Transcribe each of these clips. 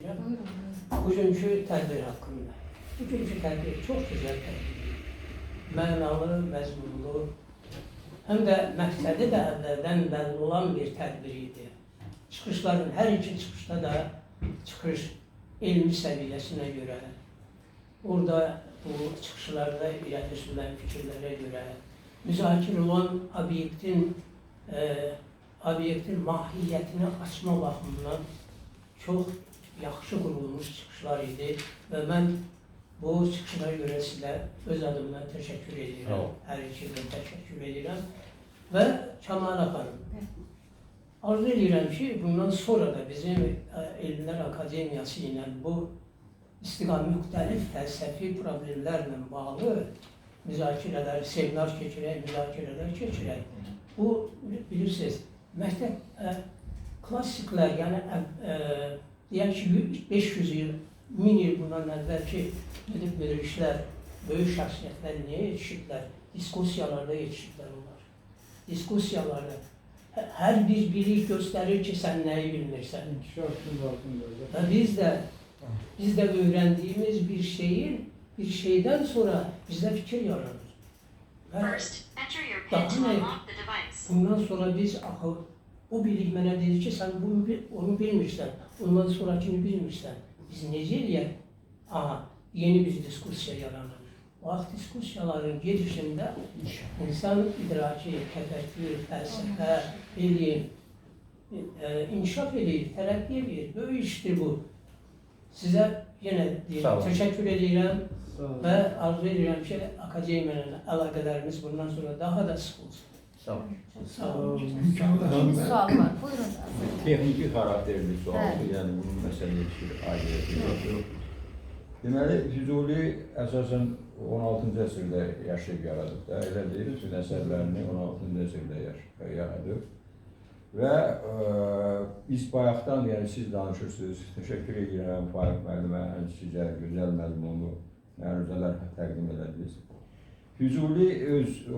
Buyurun. Bugünkü tədbir haqqında. Bugünkü tədbir çox gözəl tədbir. Mənalı, məzmunlu, həm də məqsədi də əvvəldən bəlli olan bir tədbir idi. Çıxışların hər iki çıxışda da çıxış elmi səviyyəsinə görə, orada bu çıxışlarda irəli sürülən fikirlərə görə, müzakirə olan obyektin mahiyyətini açma baxımından çox yaxşı qurulmuş çıxışlar idi və mən bu çıxışlara görə sizə öz adımdan təşəkkür edirəm. Hər ikinizə təşəkkür edirəm. Və Kəmalə xanım, arzu edirəm ki, bundan sonra da bizim Elmlər Akademiyası ilə bu istiqam müxtəlif fəlsəfi problemlərlə bağlı müzakirələr, seminar keçirək, müzakirələr keçirək. Bu, bilirsiniz, məktəb klassiklər, yəni deyək ki, 500 il, 1000 il bundan əvvəlki müdriklər, böyük şəxsiyyətlər niyə yetişiblər? Diskussiyalarda yetişiblər onlar. Diskussiyalarda. Hər bir bilik göstərir ki, sən nəyi bilmirsən. İnkişaf üçün lazımdır. Və biz də öyrəndiyimiz bir şeyin, bir şeydən sonra bizdə fikir yaranır. Və First, enter your PIN daha to nə? unlock the device. Bundan sonra biz axı o bilik mənə dedi ki, sən bunu, onu bilmirsən, ondan sonrakini bilmirsən. Biz necə eləyək? Aha, yeni bir diskussiya yaranır. Bax, diskussiyaların gedişində insan idraki, təfəkkür, fəlsəfə, elm inkişaf eləyir, tərəqqi eləyir. Böyük işdir bu. Sizə yenə deyirəm, təşəkkür edirəm Sağ olun. və arzu edirəm ki, akademiyanın əlaqələrimiz bundan sonra daha da sıx olsun. Sağ olun. Sağ olun. İkinci sual var. Buyurun. Texniki xarakterli sualdır, yəni bunun məsələyə heç bir aidiyyəti yoxdur. Deməli, Füzuli əsasən 16-cı əsrdə yaşayıb yaradıb da, elə deyil, bütün əsərlərini 16-cı əsrdə yaradıb. Və biz bayaqdan, yəni siz danışırsınız, təşəkkür edirəm Faiq müəllimə, həm sizə gözəl məzmunlu məruzələr təqdim elədiniz. Füzuli öz o,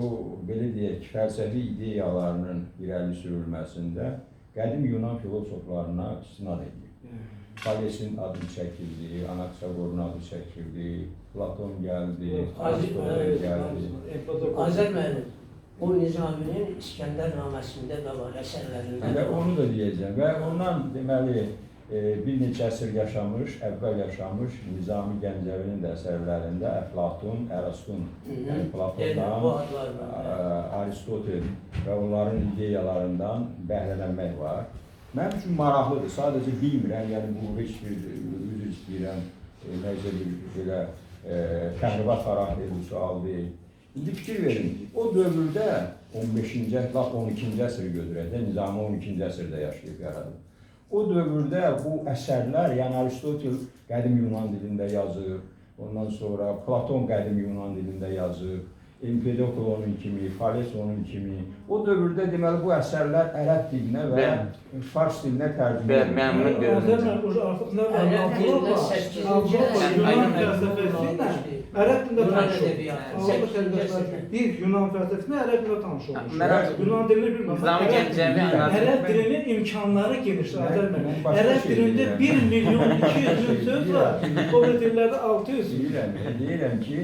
belə deyək, fəlsəfi ideyalarının irəli sürülməsində qədim Yunan filosoflarına istinad edir. Thalesin adı çəkildi, Anaxagorun adı çəkildi, Platon gəldi, Aristotel gəldi. Azər müəllim, o Nizaminin İskəndər naməsində də var, əsərlərində Elə də var. onu da deyəcəm və ondan deməli bir neçə əsr yaşamış, əvvəl yaşamış Nizami Gəncəvinin də əsərlərində Əflatun, Ərastun, yəni Elə, bu Platondan, adlarla. Aristotel və onların ideyalarından bəhrələnmək var. Mənim üçün maraqlıdır, sadəcə bilmirəm, yəni bu heç bir üzr istəyirəm, nəsə bir belə təxribat xarakterli sual deyil. İndi fikir verin, o dövrdə 15-ci, lap 12-ci əsr götürək də, Nizami 12-ci əsrdə yaşayıb yaradıb. O dövrdə bu əsərlər, yəni Aristotel qədim Yunan dilində yazıb, ondan sonra Platon qədim Yunan dilində yazıb, Empedokl onun kimi, Fales onun kimi. O dövrdə deməli bu əsərlər ərəb dilinə və fars dilinə tərcümə Bəli, mən bunu Azər görürəm. müəllim, artıq nə var? Ərəb dilində Avropa, 8-ci Avropa Yunan Aynen. fəlsəfəsi ilə ərəb dilində Yunan tanış olmuş. ədəbiyyatı, Avropa 8-ci fəlsəfəsi əsrdə. bir Yunan fəlsəfəsinə ərəb dilində tanış olmuş. Mən- Yunan dilini bilmirəm. Nizami Gəncəvi Ərəb dilinin imkanları genişdir Azər Mən müəllim. başqa Ərəb şey dilində deyirəm. 1 milyon 200 min Şey söz var. deyirəm. O biri dillərdə 600. Deyirəm ki,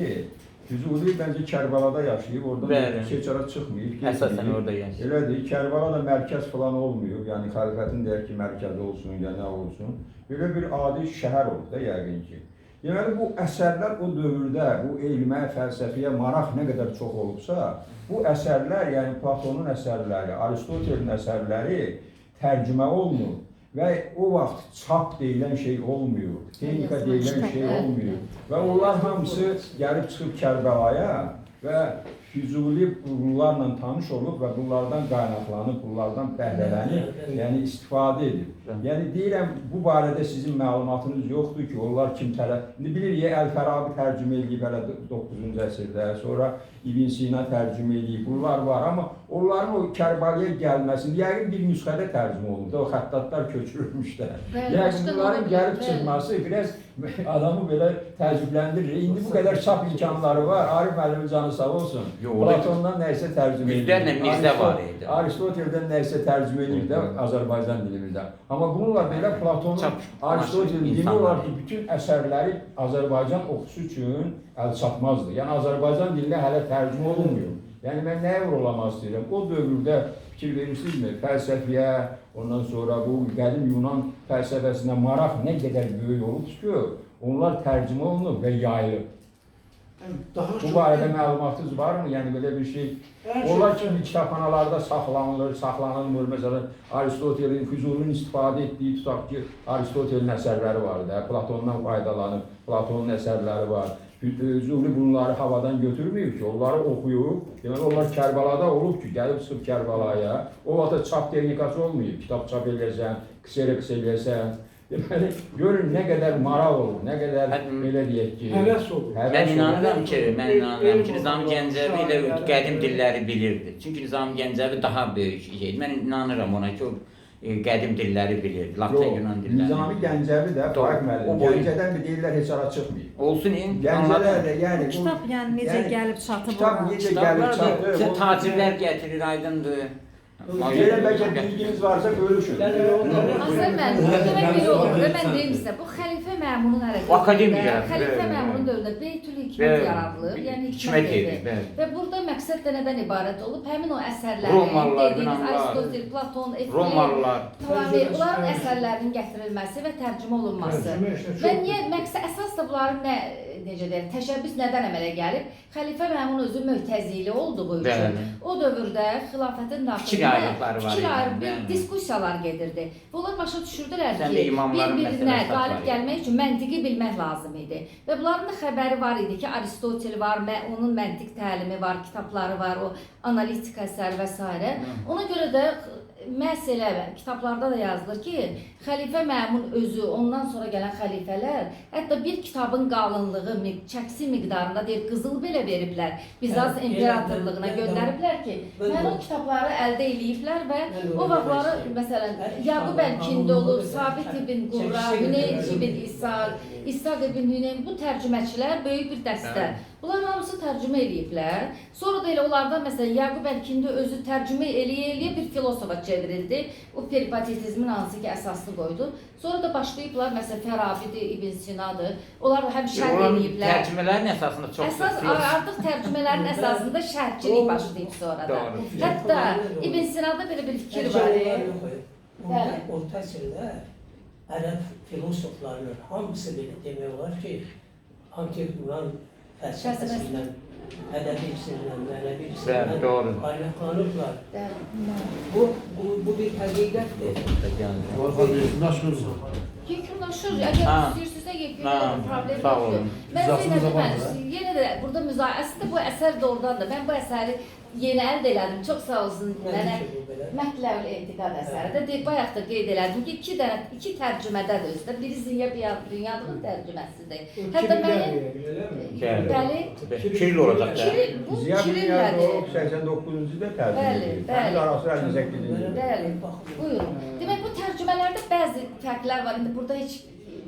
Füzuli bəncə Kərbəlada yaşayıb, oradan heç hara çıxmayıb, getməyib. Əsasən orada yaşayıb. Elədir, Kərbəla da mərkəz falan olmayıb, yəni xəlifətin deyər ki, mərkəzi olsun, ya nə olsun. Belə bir adi şəhər olub da yəqin ki. Deməli, bu əsərlər o dövrdə, bu elmə, fəlsəfiyə maraq nə qədər çox olubsa, bu əsərlər, yəni Platonun əsərləri, Aristotelin əsərləri tərcümə olunur və o vaxt çap deyilən şey olmuyor, texnika deyilən şey olmuyor və onlar hamısı gəlib çıxıb Kərbəlaya və Füzuli bunlarla tanış olub və bunlardan qaynaqlanıb, bunlardan bəhrələnib, yəni istifadə edib. Yəni deyirəm, bu barədə sizin məlumatınız yoxdur ki, onlar kim tərəf... İndi bilirik, Əl-Fərabi tərcümə eləyib hələ 9-cu əsrdə, sonra İbn Sina tərcümə eləyib, bunlar var, amma onların o Kərbəlaya gəlməsini, yəqin bir nüsxədə tərcümə olunub, o xəttatlar köçürülmüşlər. Yəqin bunların gəlib çıxması biraz adamı belə təəccübləndirir. İndi bu qədər çap imkanları var, Arif müəllimin canı sağ olsun. Yox, orada Platondan nə isə tərcümə eləyib. Yüzlərlə Mirzə var idi. Aristoteldən nə isə tərcümə eləyib də Azərbaycan dilimizdə. Amma bununla belə Platonun, Aristotelin demək olar ki, bütün əsərləri Azərbaycan oxucusu üçün əl çatmazdı. Yəni Azərbaycan dilinə hələ tərcümə olunmuyor. Yəni mən nəyə vurğulamaq istəyirəm? O dövrdə fikir verirsinizmi? Fəlsəfiyə, ondan sonra bu qədim Yunan fəlsəfəsinə maraq nə qədər böyük olub ki, onlar tərcümə olunub və yayılıb. Daha Bu çox barədə məlumatınız varmı? Yəni belə bir şey. Onlar kimi kitabxanalarda saxlanılır, saxlanılmır. Məsələn, Aristotelin, Füzulinin istifadə etdiyi, tutaq ki, Aristotelin əsərləri var da, Platondan faydalanıb, Platonun əsərləri var. Füzuli bunları havadan götürməyib ki, onları oxuyub. Deməli, onlar Kərbəlada olub ki, gəlib çıxıb Kərbəlaya. O vaxtda çap texnikası olmayıb, kitab çap eləyəsən, kseroks eləyəsən. Deməli, görün nə qədər maraq olub, nə qədər belə deyək ki, Həvəs olub. Mən inanıram ki, Nizami Gəncəvi elə qədim dilləri bilirdi. Çünki Nizami Gəncəvi daha böyük şeydir. Mən inanıram ona ki, o qədim dilləri bilirdi. Latin, Yunan dillərini. Nizami Gəncəvi də Faiq müəllim, Gəncədən bir deyirlər heç ara çıxmayıb. Olsun, Gəncədə də yəni bu kitab yəni necə gəlib çatıb kitab necə gəlib çatıb? Tacirlər gətirir, aydındır. Belə bəlkə bilginiz varsa bölüşün. Azər müəllim, demək belə olur da, mən deyim sizə, bu Xəlifə Məmunun hərəkətində, Xəlifə Məmunun dövründə Beytül Hikmət yaradılır, yəni hikmət evi. Və burada məqsəd də nədən ibarət olub? Həmin o əsərlərin, dediyiniz Aristotel, Platon, Efli, onların əsərlərinin gətirilməsi və tərcümə olunması. Və niyə məqsəd, əsas da bunların nə, necə deyək, təşəbbüs nədən əmələ gəlib? Xəlifə Məmun özü möhtəzili olduğu üçün o dövrdə xilafətin daxilində fikir ayrı bir diskussiyalar gedirdi. Bunlar başa düşürdülər ki, bir-birinə qalib gəlmək üçün məntiqi bilmək lazım idi. Və bunların da xəbəri var idi ki, Aristotel var, onun məntiq təlimi var, kitabları var, o analitika əsəri və s. Ona görə də məhz elə kitablarda da yazılır ki, Xəlifə Məmun özü, ondan sonra gələn xəlifələr, hətta bir kitabın qalınlığı, çəkisi miqdarında deyir, qızıl belə veriblər, Bizans imperatorluğuna göndəriblər ki, mən o kitabları əldə eləyiblər və o vaxtları, məsələn, Yaqub Əlkindi olub, Sabit ibn Qurra, Hüneyn ibn İshaq, İshaq ibn Hüneyn, bu tərcüməçilər böyük bir dəstə. Bunlar hamısı tərcümə eləyiblər. Sonra da elə onlardan, məsələn, Yaqub Əlkindi özü tərcümə eləyə-eləyə bir filosofa çevrildi. O peripatetizmin hansı ki əsasını qoydu. Sonra da başlayıblar, məsələn, Fərabidir, İbn Sinadır. Onlar da həm şərh eləyiblər. Tərcümələrin əsasında çox əsas, artıq tərcümələrin əsasında şərhçilik başlayıb sonra da. Hətta İbn Sinada belə bir fikir var. Orta əsrdə ərəb filosoflarının hamısı belə demək olar ki, antik Yunan fəlsəfəsindən, ədəbi hissəsindən, mənəvi hissəsindən qaynaqlanıblar. Bu bir həqiqətdir. Yekunlaşır. Əgər istəyirsinizsə yekunlaşır, problem yoxdur. Mən yenə də burada müzakirə, əslində bu əsər doğrudan da, mən bu əsəri yeni əldə elədim. Çox sağ olsun mənə Mətləbül Etiqad əsəri də bayaq da qeyd elədim ki, iki tərcümədə də özü də, biri Ziya Bünyadovun tərcüməsidir. Hətta mənim bəli, Kiril olacaq. Bu Ziya Kirillədir. Bünyadov 89-cu ildə tərcümə edildi. Bəli, arası 58-ci ildə. Bəli, buyurun. Demək bu tərcümələrdə bəzi fərqlər var. İndi burada heç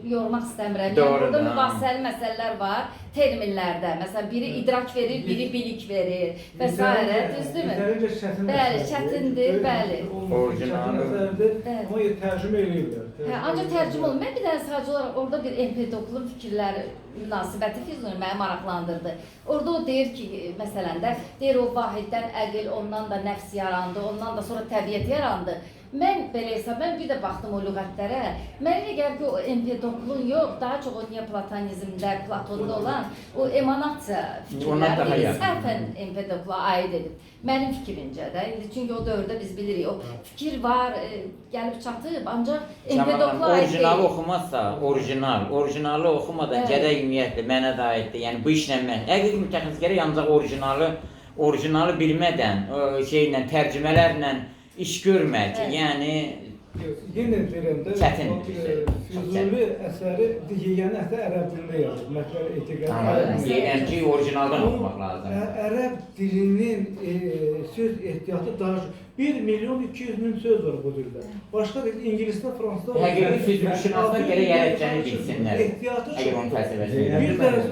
yormaq istəmirəm. Yəni, burada mübahisəli məsələlər var terminlərdə. Məsələn, biri idrak verir, biri bilik verir və s. Düzdürmü? Yetərincə çətin. Bəli, çətindir, bəli. Orijinalı. Amma tərcümə eləyiblər. Ancaq tərcümə olunur. Mən bir dənə sadəcə olaraq orada bir Empedoklun fikirləri, münasibəti Füzuli məni maraqlandırdı. Orada o deyir ki, məsələn də, deyir o vahiddən əqil, ondan da nəfs yarandı, ondan da sonra təbiət yarandı. Mən belə hesab, mən bir də baxdım o lüğətlərə. Mənə elə gəlir ki, o Empedoklun yox, daha çox o neoplatonizmdə, Platonda olan o emanasiya fikirləri səhvən Empedokla aid edib. Mənim fikrimcə də. İndi çünki o dövrdə biz bilirik, o fikir var, gəlib çatıb, ancaq Empedokla aid deyil. Orijinalı oxumazsa, orijinalı oxumadan gərək ümumiyyətlə mənə də aiddir. Yəni bu işlə mən, həqiqi mütəxəssis gərək ancaq orijinalı bilmədən, şeylə, tərcümələrlə iş görmək, yəni Yenə deyirəm də, Füzuli əsəri yeganə əsər ərəb dilində yazılıb, Mətləb Etiqad. Deyirəm ki, orijinaldan oxumaq lazımdır. Ərəb dilinin söz ehtiyatı daha 1 200 000 söz var bu dildə. Başqa dil İngilisdə, Fransızda Həqiqi Füzulişünaslar gərək ərəbcəni bilsinlər. Ehtiyatı Əgər onun fəlsəfəsini. Bir dənəsi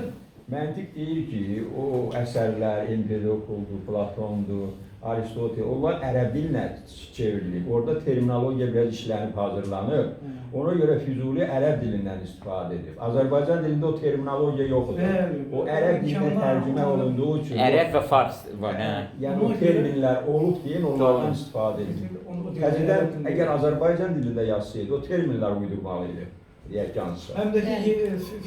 Məntiq deyir ki, o əsərlər Empedokldur, Platondur, Aristotel, onlar ərəb dilinə çevrilib. Orada terminologiya biraz işlənib hazırlanıb. Ona görə Füzuli ərəb dilindən istifadə edib. Azərbaycan dilində o terminologiya yoxdur. Bəli. O ərəb dilinə tərcümə olunduğu üçün Ərəb və fars var, hə. Yəni o terminlər olub deyin, onlardan Doğru. istifadə edib. Onu Təzədən əgər Azərbaycan dilində yazsaydı, o terminlər uydurmalı idi. Deyək ki, hansısa. Həm də ki,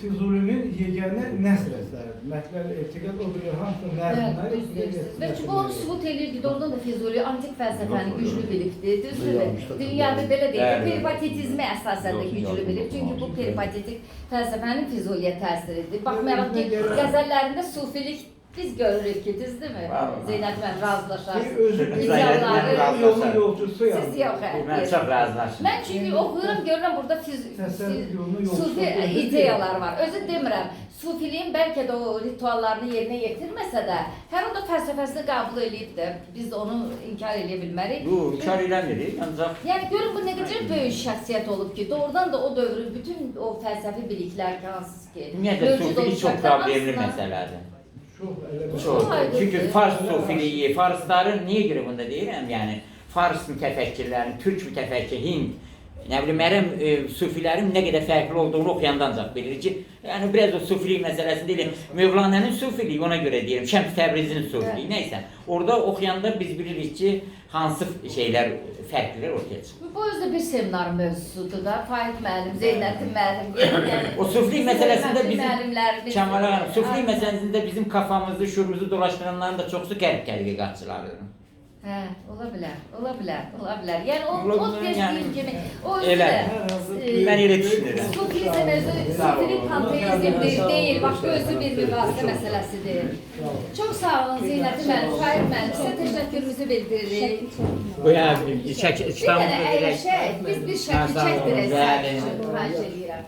Füzulinin yeganə nəsr əsəridir. Mətləb Etiqad o bir hamısı Evet, düz deyirsiniz. Və ki, bu onu sübut eləyir ki, doğrudan da Füzuli antik fəlsəfəni güclü bilibdi, düzdürmü? Dünyada belə deyək, Bəli. peripatetizmi əsasən də güclü bilib. Çünki bu peripatetik fəlsəfənin Füzuliyə təsiridir. Baxmayaraq ki, qəzəllərində sufilik biz görürük ki, düzdürmü? Vallahi. Zeynəb müəllim razılaşarsınız. Özü Zeynəb müəllim razılaşar. yolcusu yəni. Siz yox, hə. Mən çox razılaşıram. Mən çünki oxuyuram, görürəm burada Təsəvvür yolunu yolcusu sufi özü ideyalar var. Özü demirəm, sufiliyin bəlkə də o rituallarını yerinə yetirməsə də, hər onda fəlsəfəsini qəbul eləyib də, biz də onu inkar eləyə bilmərik. Bu inkar eləmirik, ancaq Yəni görün bu nə qədər böyük şəxsiyyət olub ki, doğrudan da o dövrün bütün o fəlsəfi biliklər ki, hansı ki, ümumiyyətlə mövcud sufilik olub çox şərqdə, problemli hamısına- məsələdir. Çox elə. Çox. Aydındır. Çünki Fars sufiliyi, Farsların niyə görə bunu da deyirəm, yəni Fars mütəfəkkirlərin, türk mütəfəkkir, Hind, nə bilim, ərəb sufilərin nə qədər fərqli olduğunu oxuyanda ancaq bilir ki, yəni biraz o sufilik məsələsini deyil, Mövlanənin sufiliyi ona görə deyirəm, Şəms Təbrizin sufiliyi, nəysə. Orada oxuyanda biz bilirik ki, hansı şeylər, fərqlilər ortaya çıxır. Bu özü də bir seminar mövzusudur da. Faiq müəllim, Zeynəddin müəllim, yəni O sufilik məsələsində bizim müəllimlərimiz Kəmal xanım, sufilik məsələsində bizim kafamızı, şuurumuzu dolaşdıranların da çoxusu qərb tədqiqatçılarıdır. Hə, ola bilər, ola bilər, ola bilər. Yəni o, Ola o bilər, dediyim yəni. kimi, o özü Elə. də Mən elə düşünürəm. Sufizm özü, sufilik panteizmdir, deyil, başqa özü bir mübahisə məsələsidir. Çox sağ olun Zeynəddin müəllim, Faiq müəllim, sizə təşəkkürümüzü bildiririk. Bu yəni şək Bir dənə kitabımızı verək. əyləşək, biz bir şəkil Hə, sağ olun, çəkdirək, bəli. səhv üçün xahiş eləyirəm.